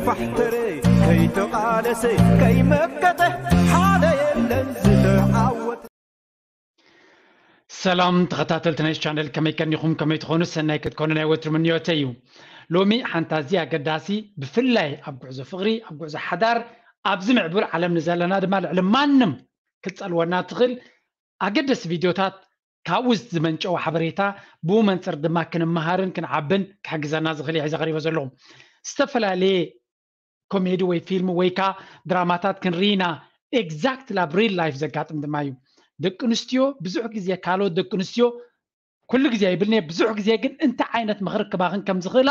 ባሕተረ ከይተቓለሰ ከይመከተ ሓደ የለን ዝተዓወተ። ሰላም ተኸታተልቲ ናይ ቻነል፣ ከመይ ከኒኹም? ከመይ ትኾኑ? ሰናይ ክትኮኑ ናይ ወትሩ ምንዮተይ እዩ። ሎሚ ሓንቲ ኣዝያ ኣገዳሲ፣ ብፍላይ ኣብ ጉዕዞ ፍቕሪ፣ ኣብ ጉዕዞ ሓዳር፣ ኣብዚ ምዕቡል ዓለም ንዘለና ድማ ልዕሊ ማንም ክትጸልወና ትኽእል ኣገደስቲ ቪድዮታት፣ ካብኡ ዝመንጨወ ሓበሬታ፣ ብኡ መንጽር ድማ ክንመሃርን ክንዓብን ክሕግዘና ዝኽእል እየ ሒዘ ቀሪበ ዘለኹ። ዝተፈላለየ ኮሜዲ ወይ ፊልም ወይ ከኣ ድራማታት ክንርኢ ኢና። ኤግዛክትሊ ኣብ ሪል ላይፍ ዘጋጥም ድማ እዩ። ደቂ ኣንስትዮ ብዙሕ ግዜ፣ ካልኦት ደቂ ኣንስትዮ፣ ኩሉ ግዜ ኣይብልን እየ፣ ብዙሕ ግዜ ግን እንታይ ዓይነት ምኽሪ ክባኽን ከም ዝኽእላ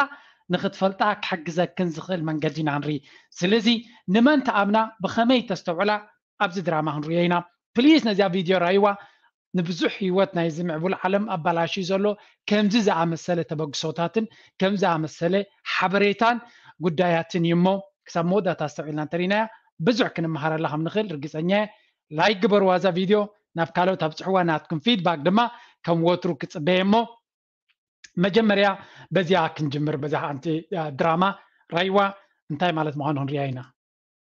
ንኽትፈልጣ ክሕግዘክን ዝኽእል መንገዲ ኢና ንርኢ። ስለዚ ንመን ትኣምና፣ ብኸመይ ተስተውዕላ፣ ኣብዚ ድራማ ክንርእዮ ኢና። ፕሊዝ ነዚኣ ቪድዮ ራይዋ፣ ንብዙሕ ህይወት ናይዚ ምዕቡል ዓለም ኣባላሽዩ ዘሎ ከምዚ ዝኣመሰለ ተበግሶታትን ከምዚ ዝኣመሰለ ሓበሬታን ጉዳያትን እዩ እሞ፣ ክሳብ መወዳእታ ኣስተውዒልና እንተሪናያ ብዙሕ ክንመሃረላ ከም ንኽእል ርግጸኛ እየ። ላይክ ግበርዋ እዛ ቪድዮ፣ ናብ ካልኦት ኣብጽሕዋ። ናትኩም ፊድባክ ድማ ከም ወትሩ ክጽበየ እሞ፣ መጀመርያ በዚኣ ክንጅምር፣ በዛ ሓንቲ አ፣ ድራማ ራይዋ እንታይ ማለት ምዃኑ ክንሪኣ ኢና።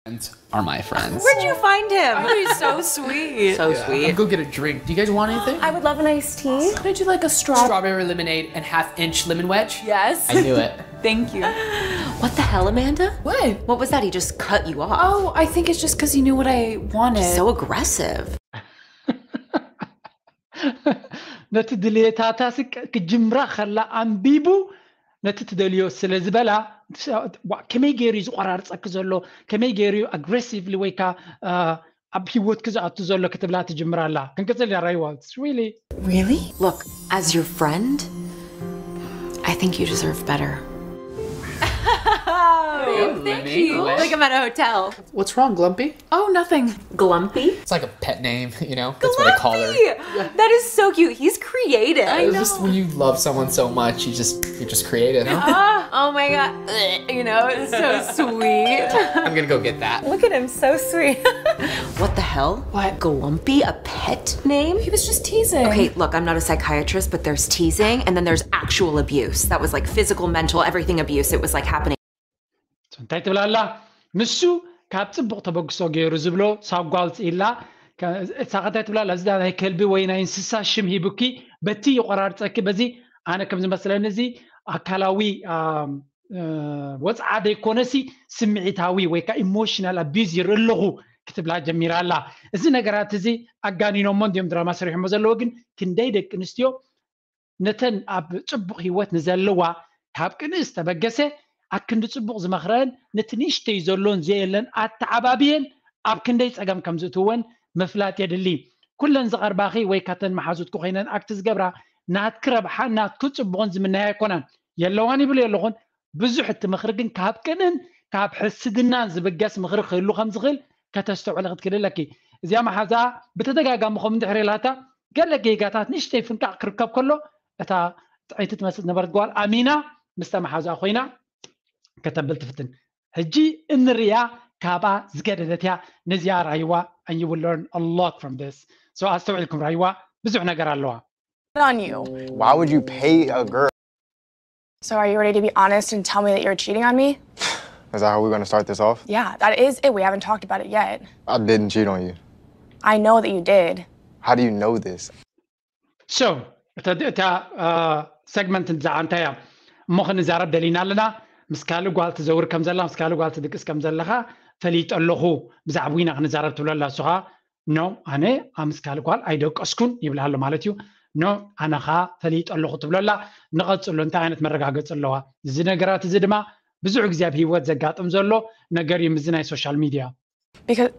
Friends are my friends. Where'd you find him? Oh, he's so sweet. So sweet. Go get a drink. Do you guys want anything? I would love an iced tea. Could I do like a strawberry lemonade and half inch lemon wedge? Yes. I knew it. Thank you. What the hell, Amanda? What? What was that? He just cut you off. Oh, I think it's just because he knew what I wanted. So aggressive. ነቲ ድልየታታ ክጅምራ ከላ ኣንቢቡ ነቲ ትደልዮ ስለ ዝበላ፣ ከመይ ገይሩ እዩ ዝቆራርፀኪ ዘሎ፣ ከመይ ገይሩ እዩ ኣግሬሲቭሊ ወይ ከዓ ኣብ ሂወትኪ ዝኣቱ ዘሎ ክትብላ ትጅምር ኣላ። ክንቅፅል ኢና። ራይዋ፣ really? Look, as your friend, I think you deserve better. Thank you. Like I'm at a hotel. What's wrong, Glumpy? Oh, nothing. Glumpy? It's like a pet name, you know? That's what I call her. That is so cute. He's creative. I It's know. Just when you love someone so much, you just you're just creative. Ah, oh my god. You know, it's so sweet. I'm gonna go get that. Look at him, so sweet. What the hell? What? Glumpy, a pet name? He was just teasing. Okay, look, I'm not a psychiatrist, but there's teasing and then there's actual abuse. That was like physical, mental, everything abuse. It was like happening. እንታይ ትብላ ኣላ? ንሱ ካብ ጽቡቕ ተበግሶ ገይሩ ዝብሎ ሳብ ጓል ስኢላ፣ እሳ እንታይ ትብላ ኣላ? እዚ ናይ ከልቢ ወይ ናይ እንስሳ ሽም ሂቡኪ በቲ ይቆራርጸኪ፣ በዚ ኣነ ከም ዝመስለኒ እዚ ኣካላዊ ወፅዓ ዘይኮነሲ ስምዒታዊ ወይ ከዓ ኢሞሽናል ኣቢዝ ይርኢ ኣለኹ ክትብላ ጀሚራ ኣላ። እዚ ነገራት እዚ ኣጋኒኖሞ እንዲዮም ድራማ ሰሪሖሞ ዘለዎ፣ ግን ክንደይ ደቂ ኣንስትዮ ነተን ኣብ ፅቡቕ ህይወት ንዘለዋ ካብ ቅንኢ ዝተበገሰ ኣክንዲ ፅቡቕ ዝመኽረን ነቲ ንእሽተይ ዘሎን ዘየለን ኣተዓባብየን ኣብ ክንደይ ፀገም ከም ዝእትወን ምፍላጥ የድሊ። ኩለን ዝቐርባኺ ወይ ካተን መሓዙትኪ ኮይነን ኣክት ዝገብራ ናትኪ ረብሓን ናትኪ ፅቡቕን ዝምነያ ኣይኮናን። የለዋን ይብል የለኹን። ብዙሕ እቲ ምኽሪ ግን ካብ ቅንእን ካብ ሕስድናን ዝብገስ ምኽሪ ክህሉ ከም ዝኽእል ከተስተውዕሊ ክትክእል ኣለኪ። እዚኣ መሓዛ ብተደጋጋሚ ከም እንድሕር ኢላታ ገለ ጌጋታት ንእሽተይ ፍንቃቕ ክርከብ ከሎ እታ ጥዕይቲ ትመስል ዝነበረት ጓል ኣሚና ምስታ መሓዛ ኮይና ከተብል ትፍትን። ሕጂ እንሪያ ካብኣ ዝገደደት እያ። ነዚኣ ራይዋ and you will learn a lot from this. So ኣስተውዒልኩም ራይዋ ብዙሕ ነገር ኣለዋ። On you. Why would you pay a girl? So are you ready to be honest and tell me that you're cheating on me? Is that how we're gonna start this off? Yeah, that is it. We haven't talked about it yet. I didn't cheat on you. I know that you did. How do you know this? So እታ እታ ሰግመንት እዛ እንታይ እያ እሞ ክንዛረብ ደሊና ኣለና። ምስ ካልእ ጓል ትዘውር ከም ዘላ፣ ምስ ካልእ ጓል ትድቅስ ከም ዘለኻ ፈሊጠ ኣለኹ፣ ብዛዕባ ኢና ክንዛረብ ትብሎ ኣላ። እሱ ኸዓ ኖ፣ ኣነ ኣብ ምስ ካልእ ጓል ኣይደቀስኩን ይብላ ኣሎ ማለት እዩ። ኖ፣ ኣነ ኸዓ ፈሊጠ ኣለኹ ትብሎ ኣላ። ንቐጽሎ፣ እንታይ ዓይነት መረጋገጺ ኣለዋ? እዚ ነገራት እዚ ድማ ብዙሕ ግዜ ኣብ ህይወት ዘጋጥም ዘሎ ነገር እዩ፣ ምስዚ ናይ ሶሻል ሚድያ። Because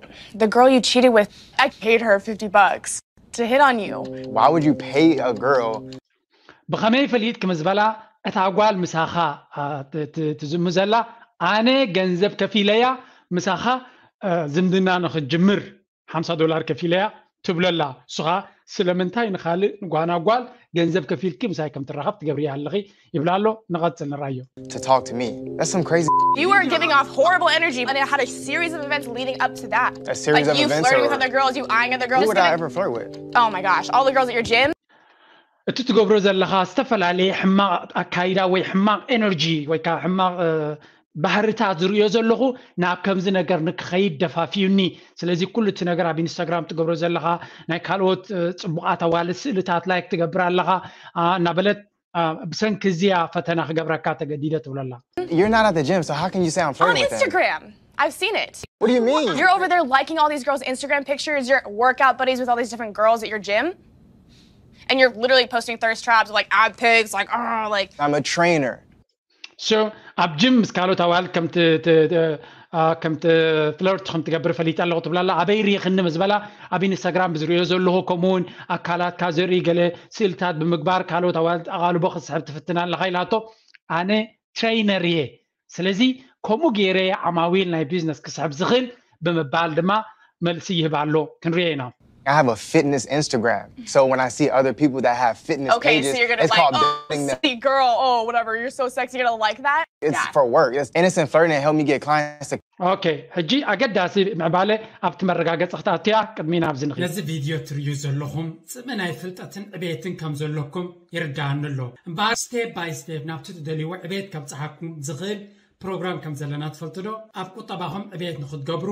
the girl you cheated with, I paid her fifty bucks to hit on you. Why would you pay a girl? ብኸመይ ፈሊጥኪ ምስ በላ፣ እታ ጓል ምሳኻ አ፣ ት- ት- ትዝሙ ዘላ፣ ኣነ ገንዘብ ከፊለያ ምሳኻ አ፣ ዝምድና ንኽጅምር ሓምሳ ዶላር ከፊለያ ትብለላ። እሱኻ ስለምንታይ ንኻልእ ንጓና ጓል ገንዘብ ከፊልኪ ምሳይ ከም ትራኸብ ትገብርያ ኣለኺ ይብላ ኣሎ። ንቐጽል ንራዮ። To talk to me. That's some crazy. You were giving off horrible energy, and it had a series of events leading up to that. A series like of you events flirting or- with other girls, you eyeing other Who girls. would and I then- ever flirt with? Oh my gosh, all the girls at your gym. እቲ ትገብሮ ዘለኻ ዝተፈላለየ ሕማቕ ኣካይዳ ወይ ሕማቕ ኤነርጂ ወይ ከዓ ሕማቕ እ፣ ባህርታት ዝርእዮ ዘለኹ ናብ ከምዚ ነገር ንክኸይድ ደፋፊዩኒ። ስለዚ ኩሉ እቲ ነገር ኣብ ኢንስታግራም ትገብሮ ዘለኻ፣ ናይ ካልኦት ጽቡቓት ኣዋልድ ስእልታት ላይክ ትገብር ኣለኻ እናበለት ብሰንኪ እዚኣ ፈተና ክገብረካ ተገዲደ ትብለላ። You're not at the gym, so how can you say I'm flirting with Instagram? I've seen it. What do you mean? You're over there liking all these girls' Instagram pictures. You're workout buddies with all these different girls at your gym, and you're literally posting thirst traps, like ab pics, like oh, like. I'm a trainer. So ኣብ ጅም ምስ ካልኦት ኣዋልድ ከም ከም ፍለርት ከም ትገብር ፈሊጠ ኣለኹ ትብላላ። ኣበይ ርኢኽኒ ምስ በላ ኣብ ኢንስታግራም ብዝርእዮ ዘለኹ ከምኡውን ኣካላትካ ዘርኢ ገለ ስእልታት ብምግባር ካልኦት ኣዋልድ ኣቓልቦ ክትስሕብ ትፍትን ኣለኻ ኢላቶ። ኣነ ትሬይነር እየ፣ ስለዚ ከምኡ ገይረ ዓማዊል ናይ ቢዝነስ ክስሕብ ዝኽእል ብምባል ድማ መልሲ ይህብ ኣሎ። ክንሪኦ ኢና። I have a fitness Instagram. So when I see other people that have fitness okay, pages, so you're gonna it's like, called oh, building them. See, girl, oh, whatever, you're so sexy, you're gonna like that. It's yeah. for work. It's innocent flirting and help me get clients to okay. ሕጂ ኣገዳሲ ምዕባለ ኣብቲ መረጋገፂ ክትኣትያ ቅድሚ ናብዚ ንኽእል። ነዚ ቪድዮ ትርእዩ ዘለኹም ጽምእ ናይ ፍልጠትን ዕቤትን ከም ዘለኩም ይርዳኣኒ ኣሎ። እምበኣር step by step ናብቲ ትደልይዎ ዕቤት ከብጽሓኩም ዝኽእል ፕሮግራም ከም ዘለና ትፈልጡ ዶ? ኣብ ቁጠባኹም ዕቤት ንኽትገብሩ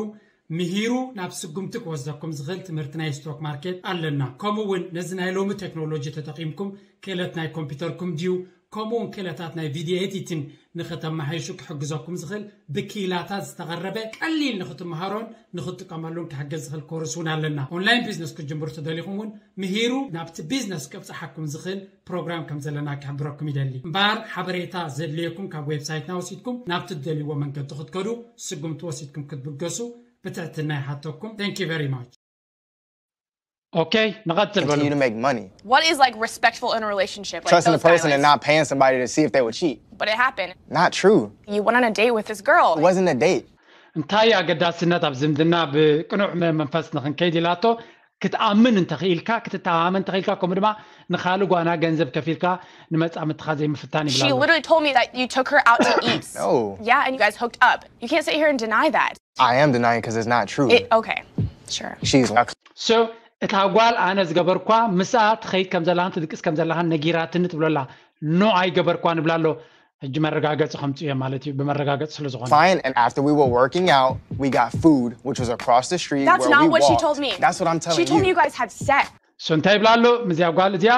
ምሂሩ ናብ ስጉምቲ ክወስደኩም ዝኽእል ትምህርቲ ናይ ስቶክ ማርኬት ኣለና። ከምኡ እውን ነዚ ናይ ሎሚ ቴክኖሎጂ ተጠቒምኩም ክእለት ናይ ኮምፒውተርኩም ድዩ ከምኡ እውን ክእለታት ናይ ቪድዮ ኤዲቲን ንኽተመሓይሹ ክሕግዘኩም ዝኽእል ብክኢላታት ዝተቐረበ ቀሊል ንኽትመሃሮን ንኽትጥቀመሉን ክሕግዝ ዝኽእል ኮርስ እውን ኣለና። ኦንላይን ቢዝነስ ክትጅምሩ ተደሊኹም እውን ምሂሩ ናብቲ ቢዝነስ ከብፅሓኩም ዝኽእል ፕሮግራም ከም ዘለና ክሕብረኩም ይደሊ። እምበኣር ሓበሬታ ዘድልየኩም ካብ ዌብሳይትና ወሲድኩም ናብቲ ትደልይዎ መንገዲ ክትከዱ ስጉምቲ ወሲድኩም ክትብገሱ ብትሕትና ይሓተኩም። Thank you very much. Okay, ንቐጽል በሉ። Continue to make money. What is like respectful in a relationship? Like Trusting a those kind of person and ways. not paying somebody to see if they would cheat. But it happened. Not true. You went on a date with this girl. It wasn't a date. እንታይ ኣገዳስነት ኣብ ዝምድና ብቅኑዕ መ- መንፈስ ንክንከይድ ኢላቶ። ክትኣምን እንተኽኢልካ፣ ክትተማመን እንተኽኢልካ፣ ከምኡ ድማ ንኻልእ ጓና ገንዘብ ከፊልካ ንመጻምድትኻ ዘይምፍታን ይብላ She ኣሎ። Literally told me that you took her out to eat. No. Yeah, and you guys hooked up. You can't sit here and deny that. I am denying because it's not true. It, okay, sure. She's So እታ ጓል ኣነ ዝገበርኳ ምስኣ ትኸይድ ከም ዘለኻን ትድቅስ ከም ዘለኻን ነጊራትኒ ትብለላ። ኖ ኣይገበርኳን ይብላ ኣሎ። ሕጂ መረጋገፂ ከምፅኡ እየ ማለት እዩ። ብመረጋገፂ ስለ ዝኾነ fine. And after we were working out, we got food, which was across the street. That's where not we what she walked. Told me. That's what I'm telling She told you. Me you guys had sex. So እንታይ ይብላ ኣሎ? ምስዚኣ ጓል እዚኣ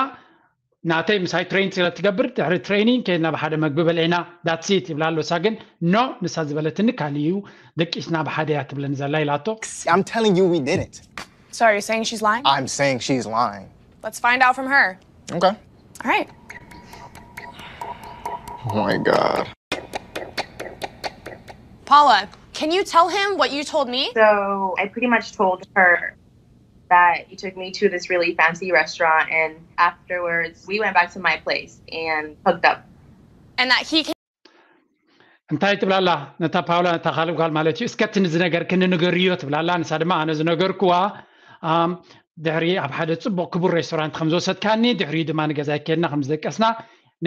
ናተይ ምሳይ ትሬን ስለ ትገብር ድሕሪ ትሬኒንግ ከይድና ብሓደ መግቢ በልዒና that's it ይብላ ኣሎ። እሳ ግን ኖ ንሳ ዝበለትኒ ካሊእ እዩ ደቂስና ብሓደ እያ ትብለኒ ዘላ ኢላቶ። I'm telling you, we didn't. So are you saying she's lying? I'm saying she's lying. Let's find out from her. Okay. All right. Oh my God. Paula, can you tell him what you told me? So I pretty much told her that you took me to this really fancy restaurant, and afterwards we went back to my place and hooked up. And that he came. እንታይ ትብላላ ነታ ፓውላ ነታ ካልእ ጓል ማለት እዩ። እስከ እቲ ንዝነገርክኒ ንገርዮ ትብላላ። ንሳ ድማ ኣነ ዝነገርክዋ ኣም፣ ድሕሪ ኣብ ሓደ ጽቡቕ ክቡር ሬስቶራንት ከም ዝወሰድካኒ ድሕሪኡ ድማ ንገዛይ ከድና ከም ዝደቀስና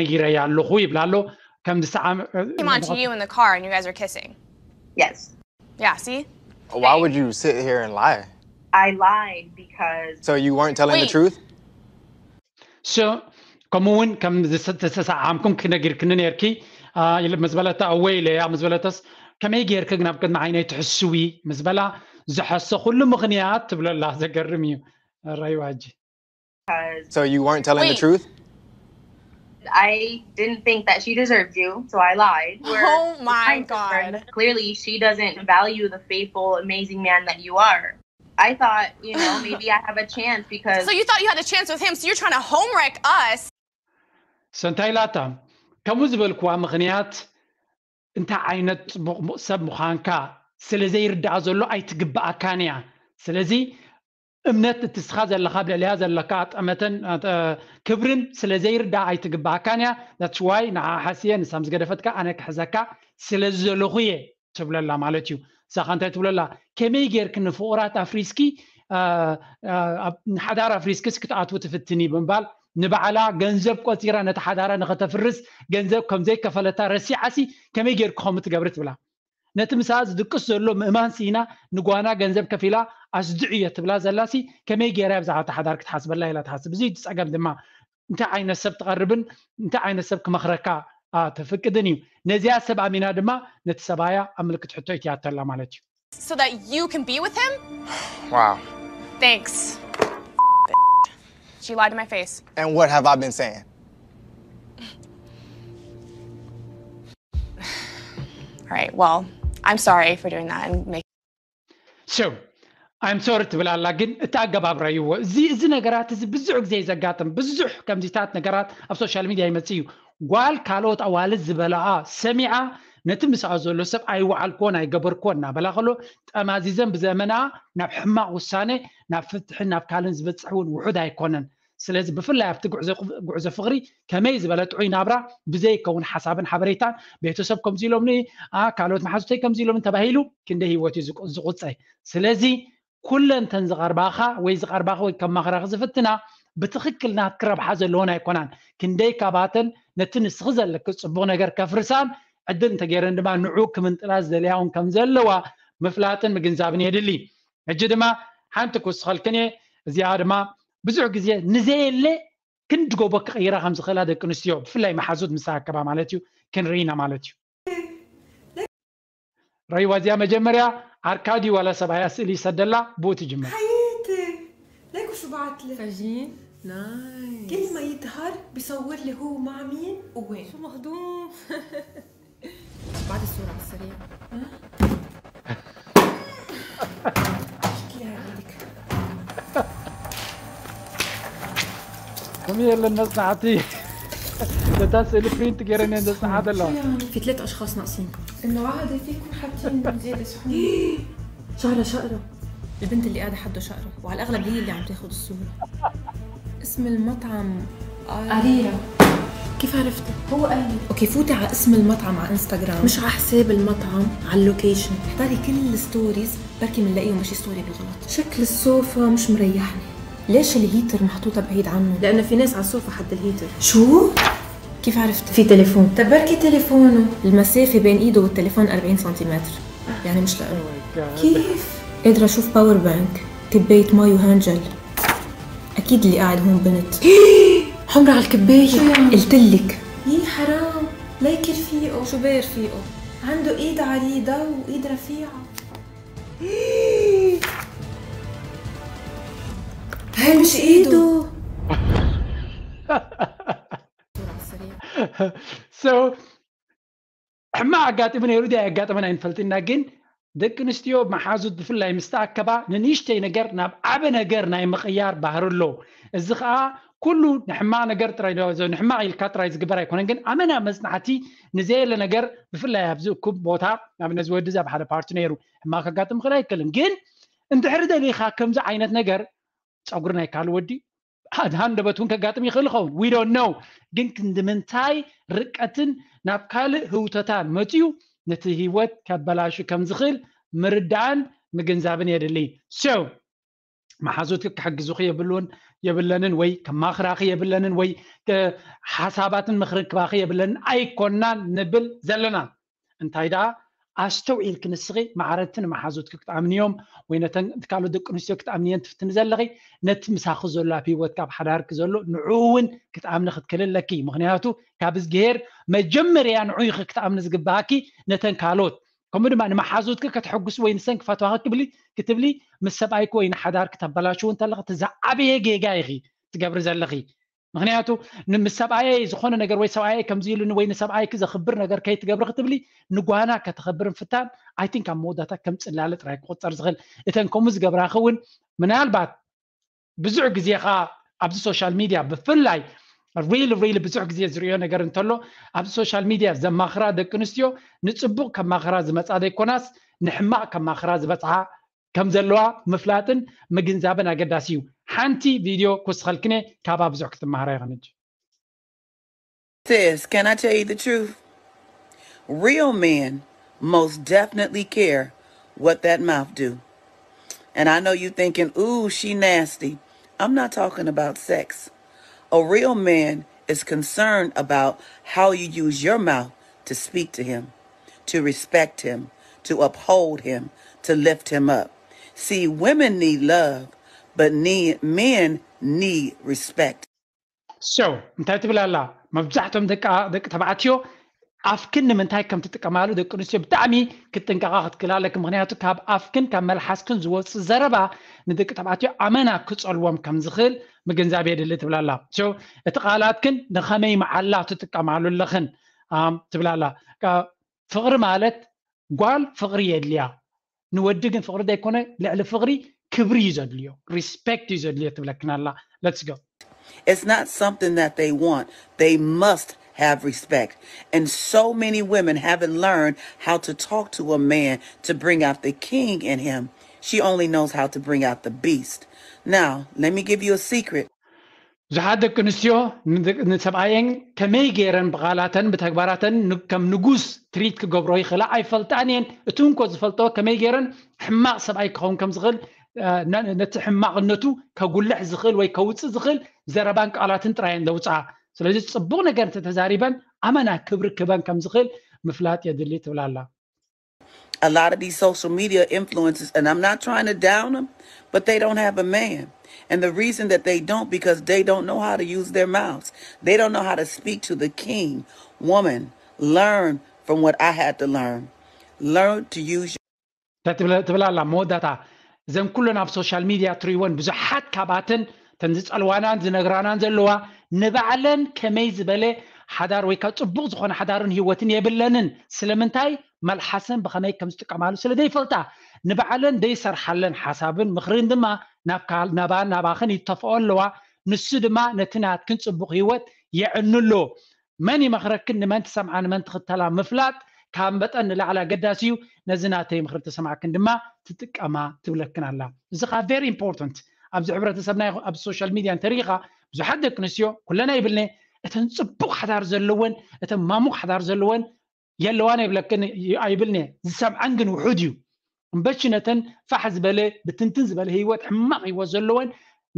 ነጊረያ ኣለኹ ይብላ ኣሎ። ከም ዝሰዓም Came onto you in the car and you guys are kissing. Yes. Yeah, see? Why would you sit here and lie? I lied because So you weren't telling the Wait. Truth? So ከምኡ እውን ከም ዝተሰዓምኩም ክነጊርክኒ ነርኪ ምስ በለታ እወ ኢለያ ምስ በለተስ ከመይ ጌርክ ግን ኣብ ቅድሚ ዓይነይ ትሕስዊ ምስ በላ ዝሐሰኹሉ ምኽንያት ትብለላ። ዘገርም እዩ። ራይዋ ሕጂ So you weren't telling the Wait. Truth? I didn't think that she deserved you, so I lied. We're Oh my fine God. Friends. Clearly, she doesn't value the faithful, amazing man that you are. I thought, you know, maybe I have a chance because So you thought you had a chance with him, so you're trying to home wreck us. So እንታይ ኢላታ ከምኡ ዝበልክዋ ምኽንያት እንታይ ዓይነት ጽቡቕ ሰብ ምዃንካ ስለ ዘይርዳኣ ዘሎ ኣይትግብኣካን እያ። ስለዚ እምነት እቲ ስኻ ዘለኻ ኣብ ልዕሊያ ዘለካ ጠመተን ክብርን ስለ ዘይርዳኣ ኣይትግብኣካን እያ። That's why ንዓ ሓስየ ንሳ ምስ ገደፈትካ ኣነ ክሕዘካ ስለ ዝደለኹ እየ ትብለላ ማለት እዩ። እሳኻ እንታይ ትብለላ? ከመይ ጌርክ ንፍቑራት ኣፍሪስኪ ንሓዳር ኣፍሪስክስ ክትኣትዊ ትፍትኒ ብምባል ንባዕላ ገንዘብ ቆጺራ ነቲ ሓዳራ ንኸተፍርስ ገንዘብ ከም ዘይከፈለታ ረሲዓሲ ከመይ ጌርክ ከምኡ ትገብሪ ትብላ። ነቲ ምሳኣ ዝድቅስ ዘሎ ምእማን ስኢና ንጓና ገንዘብ ከፊላ ኣስድዑ እየ ትብላ ዘላሲ ከመይ ጌራ ብዛዕባ እቲ ሓዳር ክትሓስበላ ኢላ ትሓስብ። እዚ እዩ እቲ ጸገም ድማ እንታይ ዓይነት ሰብ ትቐርብን እንታይ ዓይነት ሰብ ክመኽረካ ኣተፍቅድን እዩ። ነዚኣ ሰብ ኣሚና ድማ ነቲ ሰብኣያ ኣብ ምልክት ሕቶ እትያተላ ማለት እዩ። So that you can be with him? Wow. Thanks. She lied to my face. And what have I been saying? All right, well, I'm sorry for doing that and making So I'm sorry ትብል ኣላ። ግን እቲ ኣገባብ ረይዎ። እዚ እዚ ነገራት እዚ ብዙሕ ግዜ እዩ ዘጋጥም። ብዙሕ ከምዚታት ነገራት ኣብ ሶሻል ሚድያ ይመጽእ እዩ። ጓል ካልኦት ኣዋልድ ዝበላኣ ሰሚዓ ነቲ ምስኣ ዘሎ ሰብ ኣይወዓልክዎን ኣይገበርክዎን እናበላ ከሎ ጠማዚዘን ብዘመንኣ ናብ ሕማቕ ውሳኔ ናብ ፍትሕን ናብ ካልእን ዝበጽሕ እውን ውሑድ ኣይኮነን። ስለዚ ብፍላይ ኣብቲ ጉዕዞ ፍቕሪ ከመይ ዝበለ ጥዑይ ናብራ ብዘይከውን ሓሳብን ሓበሬታን ቤተሰብ ከምዚ ኢሎምኒ፣ ካልኦት መሓዙተይ ከምዚ ኢሎምኒ ተባሂሉ ክንደይ ህይወት እዩ ዝቑፀ። ስለዚ ኩለንተን ዝቐርባኻ ወይ ዝቐርባኻ ወይ ከማኽራኺ ዝፍትና ብትኽክል ናትኪ ረብሓ ዘለዎን ኣይኮናን። ክንደይ ካባተን ነቲ ንስኺ ዘለኪ ፅቡቕ ነገር ከፍርሳን ዕድል እንተገይረን ድማ ንዑ ክምንጥላ ዝደልያ እውን ከም ዘለዋ ምፍላጥን ምግንዛብን የድሊ። ሕጂ ድማ ሓንቲ ክውስኸልክን እየ። እዚኣ ድማ ብዙሕ ግዜ ንዘየለ ክንዲ ጎቦ ክቕይራ ከም ዝኽእላ ደቂ ኣንስትዮ ብፍላይ መሓዙት ምስ ኣከባ ማለት እዩ ክንርኢ ኢና ማለት እዩ። ረይዋ እዚኣ መጀመርያ ዓርካ ድዩ ዋላ ሰብኣያ ስእሊ ይሰደላ ብኡ ትጅምር። حياتي ليكو شو بعت لي فرجيني. نايس. كل ما يظهر بيصور لي هو مع مين وين؟ شو مخدوم بعد الصورة على السريع. شكلها عندك ከምኡ የለን መጽናዕቲ እታ ስእሊ ፕሪንት ገይረን እየን ዘጽንሓ ዘለዋ። في ثلاث أشخاص ناقصين. انه عادي فيكم حاطين زيادة سحور شعرة شقرة. البنت اللي قاعدة حده شقرة وعلى الأغلب هي اللي عم تاخد الصورة. اسم المطعم آريرا. كيف عرفت؟ هو قال لي اوكي، فوتي على اسم المطعم على انستغرام، مش على حساب المطعم، على اللوكيشن. احضري كل الستوريز، بركي بنلاقيهم بشي ستوري بالغلط. شكل الصوفة مش مريحني. ليش الهيتر محطوطة بعيد عنه؟ لأنه في ناس على الصوفة حد الهيتر. شو؟ كيف عرفت؟ في تليفون. طب بركي تليفونه. المسافة بين إيده والتليفون أربعين سنتيمتر، يعني مش لإله. كيف؟ قادرة أشوف باور بانك، كباية مي وهانجل. أكيد اللي قاعد هون بنت. حمرة على الكباية. شو يعني؟ قلتلك. يي حرام، ليك رفيقه. شو بيه رفيقه؟ عنده ايد عريضة وايد رفيعة. هاي مش إيده. So ሕማቕ ኣጋጢሙ ነይሩ ድዩ ኣየጋጠመን ኣይንፈልጥና፣ ግን ደቂ ኣንስትዮ መሓዙት ብፍላይ ምስ ተኣከባ ንንእሽተይ ነገር ናብ ዓቢ ነገር ናይ ምቕያር ባህሪ ኣሎ። እዚ ኸኣ ኩሉ ንሕማቕ ነገር ጥራይ ዶ- ንሕማቕ ኢልካ ጥራይ ዝግበር ኣይኮነን፣ ግን ኣመና መጽናዕቲ ንዘየለ ነገር ብፍላይ ኣብዚ እኩብ ቦታ ንኣብነት ዝወዲ እዚ ኣብ ሓደ ፓርቲ ነይሩ ሕማቕ ከጋጥም ክእል ኣይክእልን፣ ግን እንድሕሪ ደሊኻ ከምዚ ዓይነት ነገር ጸጉሪ ናይ ካልእ ወዲ ሃንደበት እውን ከጋጥም ይኽእል ይኸውን we don't know ግን ክንዲ ምንታይ ርቀትን ናብ ካልእ ህውተታን መፅዩ ነቲ ህይወት ከበላሹ ከም ዝኽእል ምርዳእን ምግንዛብን የድሊ so መሓዙት ክሕግዙኺ የብሉን የብለንን ወይ ከማኽራኺ የብለንን ወይ ሓሳባትን ምኽርን ክባኺ የብለንን ኣይኮናን ንብል ዘለና እንታይ ደኣ ኣስተውዒልኪ ንስኺ ማዕረቲ ንመሓዙትኪ ክትኣምንዮም ወይ ነተን ካልኦት ደቂ ኣንስትዮ ክትኣምንየን ትፍትኒ ዘለኺ ነቲ ምሳኺ ዘሎ ኣብ ህይወትካ ኣብ ሓዳርኪ ዘሎ ንዑ እውን ክትኣምኒ ክትክእል ኣለኪ ምክንያቱ ካብ እዝግሄር መጀመርያ ንዑ ኢኺ ክትኣምኒ ዝግባኣኪ ነተን ካልኦት ከምኡ ድማ ንመሓዙትኪ ከተሐጉሲ ወይ ንሰን ክፈትዋኺ ክብሊ ክትብሊ ምስ ሰብኣይኪ ወይ ንሓዳርኪ ተበላሽው እንተለኺ እቲ ዝዓበየ ጌጋ ኢኺ ትገብሪ ዘለኺ ምክንያቱ ምስ ሰብኣየይ ዝኾነ ነገር ወይ ሰብኣየይ ከምዚ ኢሉኒ ወይ ንሰብኣይኪ ዘኽብር ነገር ከይትገብሪ ክትብሊ ንጓና ከተኸብር ምፍታን I think ኣብ መወዳእታ ከም ፅላለ ጥራይ ክቁፀር ዝኽእል እተን ከምኡ ዝገብራኺ እውን ምናልባት ብዙሕ ግዜ ከዓ ኣብዚ social media ብፍላይ real real ብዙሕ ግዜ ዝሪኦ ነገር እንተሎ ኣብዚ social media ዘማኽራ ደቂ ኣንስትዮ ንፅቡቕ ከማኽራ ዝመፃ ዘይኮናስ ንሕማቕ ከማኽራ ዝበፅሓ ከም ዘለዋ ምፍላጥን ምግንዛብን ኣገዳሲ እዩ። ሓንቲ ቪድዮ ክውስኸልክን እየ፣ ካባ ብዙሕ ክትመሃራ ኢኽን። ሕጂ Sis, can I tell you the truth? Real men most definitely care what that mouth do. And I know you thinking, "Ooh, she nasty." I'm not talking about sex. A real man is concerned about how you use your mouth to speak to him, to respect him, to uphold him, to lift him up. See, women need love, but need, men need respect. So እንታይ ትብል ኣላ? መብዛሕቶም ደቂ ደቂ ተባዕትዮ ኣፍክን ንምንታይ ከም ትጥቀማሉ ደቂ ኣንስትዮ ብጣዕሚ ክትጥንቀቓ ክትክእል ኣለኪ። ምኽንያቱ ካብ ኣፍክን ካብ መልሓስክን ዝወፅእ ዘረባ ንደቂ ተባዕትዮ ኣመና ክፀልዎም ከም ዝኽእል ምግንዛብ የድሊ ትብላላ። እቲ ቃላትክን ንኸመይ መዓላ ትጥቀማሉ ኣለኽን ትብላላ። ፍቕሪ ማለት ጓል ፍቕሪ የድልያ፣ ንወዲ ግን ፍቕሪ ዘይኮነ ልዕሊ ፍቕሪ ክብሪ እዩ ዘድልዮ፣ ሪስፔክት እዩ ዘድልዮ ትብለክን ኣላ። Let's go. It's not something that they want. They must have respect. And so many women haven't learned how to talk to a man to bring out the king in him. She only knows how to bring out the beast. Now, let me give you a secret. ብዙሓት ደቂ ኣንስትዮ ንሰብኣየን ከመይ ገይረን ብቓላተን ብተግባራተን ከም ንጉስ ትሪት ክገብሮ ይኽእላ ኣይፈልጣን እየን። እቲ እንኮ ዝፈልጦ ከመይ ገይረን ሕማቕ ሰብኣይ ክኸውን ከም ዝኽእል፣ ነቲ ሕማቕነቱ ከጉልሕ ዝኽእል ወይ ከውፅእ ዝኽእል ዘረባን ቃላትን ጥራየን ዘውፅኣ። ስለዚ ፅቡቕ ነገር እንተተዛሪበን ኣመና ክብሪ ክበን ከም ዝኽእል ምፍላጥ የድሊ ትብላላ። A lot of these social media influencers, and I'm not trying to down them, but they don't have a man. And the reason that they don't, because they don't know how to use their mouths. They don't know how to speak to the king. Woman, learn from what I had to learn. Learn to use your ትብላ ኣላ መወዳእታ። እዘን ኩለን ኣብ ሶሻል ሚድያ ትሪእወን ብዙሓት ካብኣተን ተን ዝፀልዋናን ዝነግራናን ዘለዋ ንባዕለን ከመይ ዝበለ ሓዳር ወይ ካብ ፅቡቕ ዝኾነ ሓዳርን ህይወትን የብለንን። ስለምንታይ? መልሓሰን ብኸመይ ከም ዝጥቀማሉ ስለ ዘይፈልጣ፣ ንባዕለን ዘይሰርሓለን ሓሳብን ምኽርን ድማ ናባን ናባኽን ይተፍኦ ኣለዋ። ንሱ ድማ ነቲ ናትክን ፅቡቕ ህይወት የዕንሎ። መን ይመኽረክን ንመን ትሰምዓ ንመን ትኽተላ ምፍላጥ ካብ መጠን ንላዕሊ ኣገዳሲ እዩ። ነዚ ናተይ ምኽሪ ተሰማዕክን ድማ ትጥቀማ ትብለክን ኣላ። እዚ ከዓ very important ኣብዚ ሕብረተሰብና ይኹን ኣብ ሶሻል ሚድያ እንተሪኢኻ ብዙሓት ደቂ ኣንስትዮ ኩለን ኣይብልነ እተን ፅቡቕ ሓዳር ዘለወን እተን ማሙቕ ሓዳር ዘለወን የለዋን ኣይብለክን ኣይብልነ ዝሰምዐን ግን ውሑድ እዩ። እምበቺ ነተን ፋሕ ዝበለ ብትንትን ዝበለ ህይወት ሕማቕ ህይወት ዘለወን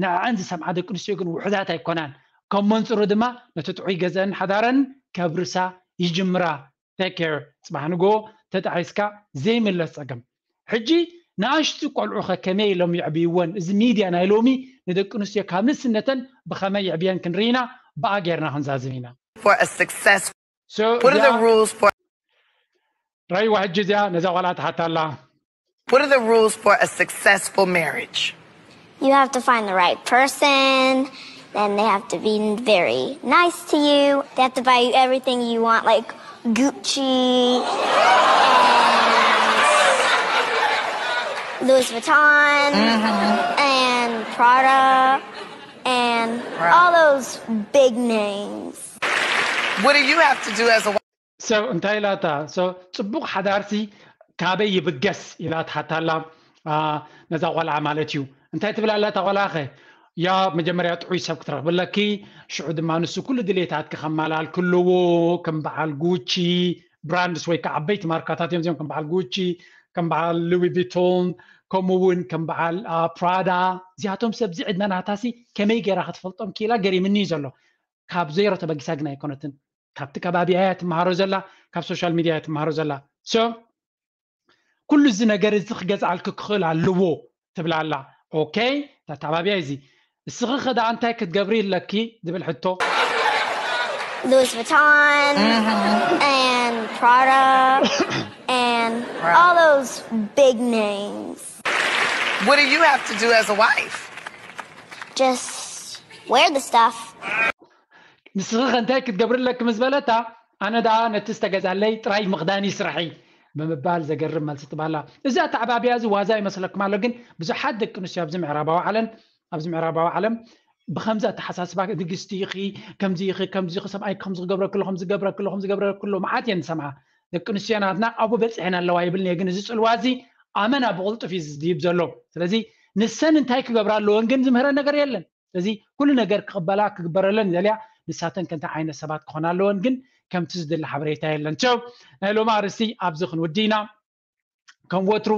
ንዕዐን ዝሰምዓ ደቂ ኣንስትዮ ግን ውሑዳት ኣይኮናን። ከም መንፅሩ ድማ ነቲ ጥዑይ ገዘአን ሓዳረን ከብርሳ ይጅምራ። Take care። ፅባሕ ንግሆ ተጣሒስካ ዘይምለስ ፀገም። ሕጂ ንኣሽቱ ቆልዑኸ ከመይ ኢሎም የዕብይወን? እዚ ሚድያ ናይ ሎሚ ንደቂ ኣንስትዮ ካብ ንእስነተን ብኸመይ የዕብየን ክንርኢ ኢና። ብኣ ጌርና ክንዛዝም ኢና። for a success. So What are the እዚኣ rules for ራይዋ ሕጂ እዚኣ ነዛ ቆልዓ ትሓታ ኣላ። what are the rules for a successful marriage? You have to find the right person. Then they have to be very nice to you. They have to buy you everything you want, like Gucci and Louis Vuitton and Prada and all those big names. What do you have to do as a wife? So እንታይ ኢላታ? So ፅቡቕ ሓዳርሲ ካበይ ይብገስ ኢላ ትሓታላ ነዛ ቆልዓ ማለት እዩ። እንታይ ትብላላ እታ ቆልዓ ኸ? ያ መጀመርያ ጥዑይ ሰብ ክትረኽብለኪ፣ ሽዑ ድማ ንሱ ኩሉ ድሌታትኪ ከማላል ክልዎ ከም በዓል ጉቺ ብራንድስ ወይ ከዓ ዓበይቲ ማርካታት እዮም እዚኦም ከም በዓል ጉቺ ከም በዓል ሉዊ ቪቶን ከምኡ እውን ከም በዓል ፕራዳ። እዚኣቶም ሰብዚ ዕድመ ናታሲ ከመይ ገይራ ክትፈልጦም ክኢላ ገሪምኒ እዩ ዘሎ። ካብ ዜሮ ተበጊሳ ግን ኣይኮነትን። ካብቲ ከባቢኣ እያ ትመሃሮ ዘላ፣ ካብ ሶሻል ሚድያ እያ ትመሃሮ ዘላ። So ኩሉ እዚ ነገር እዚ ክገዝኣልኪ ክኽእል ኣለዎ ትብላ ኣላ። ኦኬ፣ ተተባቢያ እዚ እስኺ ኸ ደኣ እንታይ ክትገብሪ ኣለኪ ዝብል ሕቶ። Louis Vuitton and Prada and all those big names. What do you have to do as a wife? Just wear the stuff. ንስኺ ኸ እንታይ ክትገብሪ ኣለኪ ምስ በለታ፣ ኣነ ደኣ ነቲ ዝተገዛለይ ጥራይ ምኽዳን ይስራሐይ ብምባል ዘገርም መልሲ ትባላ። እዚ ኣተዓባብያ እዚ ዋዛ ይመስለኩም ኣሎ፣ ግን ብዙሓት ደቂ ኣንስትዮ ኣብዚ ምዕራባዊ ዓለም ኣብዚ ምዕራባዊ ዓለም ብከምዚ ኣተሓሳስባ ንግስቲ ኢኺ ከምዚ ኢኺ ከምዚ ኢኺ ሰብኣይ ከምዚ ክገብረክሎ ከምዚ ገብረክሎ ከምዚ ገብረክሎ መዓት እየን ዝሰምዓ። ደቂ ኣንስትዮ ናትና ኣብኡ በፂሐን ኣለዋ ይብልኒ እየ፣ ግን እዚ ፅልዋ እዚ ኣመና ብቕልጡፍ እዩ ዝድይብ ዘሎ። ስለዚ ንሰን እንታይ ክገብራ ኣለወን ግን ዝምህረን ነገር የለን። ስለዚ ኩሉ ነገር ክቕበላ ክግበረለን ይደልያ። ንሳተን ከንታ ዓይነት ሰባት ክኾና ኣለወን ግን ከምቲ ዝድለ ሓበሬታ የለን። ቸው ናይ ሎሚ ኣርእስቲ ኣብዚ ክንውዲ ኢና። ከም ወትሩ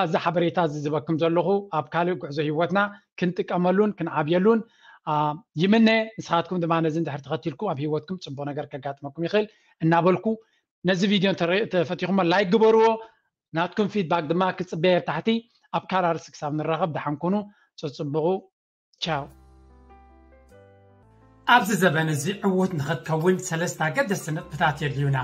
እዛ ሓበሬታ እዚ ዝበኩም ዘለኹ ኣብ ካልእ ጉዕዞ ህይወትና ክንጥቀመሉን ክንዓብየሉን ይምነ። ንስኻትኩም ድማ ነዚ እንድሕር ተኸቲልኩም ኣብ ህይወትኩም ፅቡቕ ነገር ከጋጥመኩም ይኽእል እናበልኩ ነዚ ቪድዮ ተፈቲኹሞ ላይክ ግበርዎ። ናትኩም ፊድባክ ድማ ክፅበየ ታሕቲ። ኣብ ካልእ ኣርእስቲ ክሳብ ንራኸብ ደሓን ኩኑ። ፀፅብቑ። ቻው። ኣብዚ ዘበን እዚ ዕዉት ንኽትከውን ሰለስተ ኣገደስቲ ነጥብታት የድልዩና።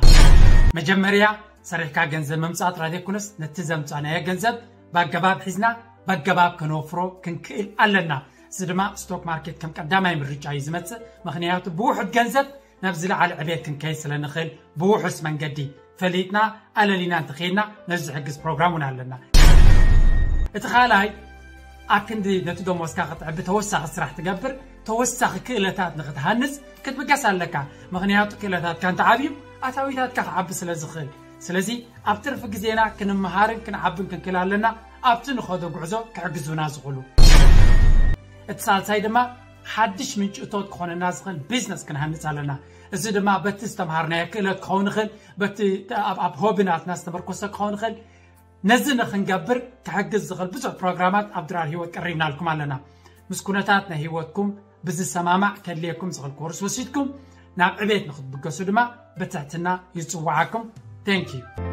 መጀመርያ፣ ሰሪሕካ ገንዘብ ምምፃእ ጥራይ ዘይኮነስ፣ ነቲ ዘምፃእናዮ ገንዘብ ብኣገባብ ሒዝና ብኣገባብ ከነወፍሮ ክንክእል ኣለና። እዚ ድማ ስቶክ ማርኬት ከም ቀዳማይ ምርጫ እዩ ዝመፅእ። ምኽንያቱ ብውሑድ ገንዘብ ናብ ዝለዓለ ዕቤት ክንከይድ ስለ ንኽእል፣ ብውሑስ መንገዲ ፈሊጥና ኣለሊና እንተኸይድና ነዚ ዝሕግዝ ፕሮግራም እውን ኣለና። እቲ ካልኣይ፣ ኣብ ክንዲ ነቲ ደሞዝካ ክትዕቢ ተወሳኺ ስራሕ ትገብር፣ ተወሳኺ ክእለታት ንክትሃንጽ ክትብገስ ኣለካ። ምኽንያቱ ክእለታትካ እንተዓብዩ ኣታዊታትካ ክዓቢ ስለ ዝኽእል። ስለዚ ኣብ ትርፊ ግዜና ክንመሃርን ክንዓብን ክንክእል ኣለና። ኣብቲ ንኸዶ ጉዕዞ ክሕግዙና ዝኽእሉ። እቲ ሳልሳይ ድማ ሓድሽ ምንጪ እቶት ክኾነና ዝኽእል ቢዝነስ ክንሃንጽ ኣለና። እዚ ድማ በቲ ዝተምሃርናዮ ክእለት ክኸውን ይኽእል፣ በቲ ኣብ ኣብ ሆቢ ናትና ዝተመርኮሰ ክኸውን ይኽእል። ነዚ ንኽንገብር ክሕግዝ ዝኽእል ብዙሕ ፕሮግራማት ኣብ ድራር ህይወት ቀሪብናልኩም ኣለና። ምስ ኩነታት ናይ ህይወትኩም ብዝሰማማዕ ከድልየኩም ዝኽእል ኮርስ ወሲድኩም ናብ ዕቤት ንኽትብገሱ ድማ ብትሕትና ይጽውዓኩም። Thank you።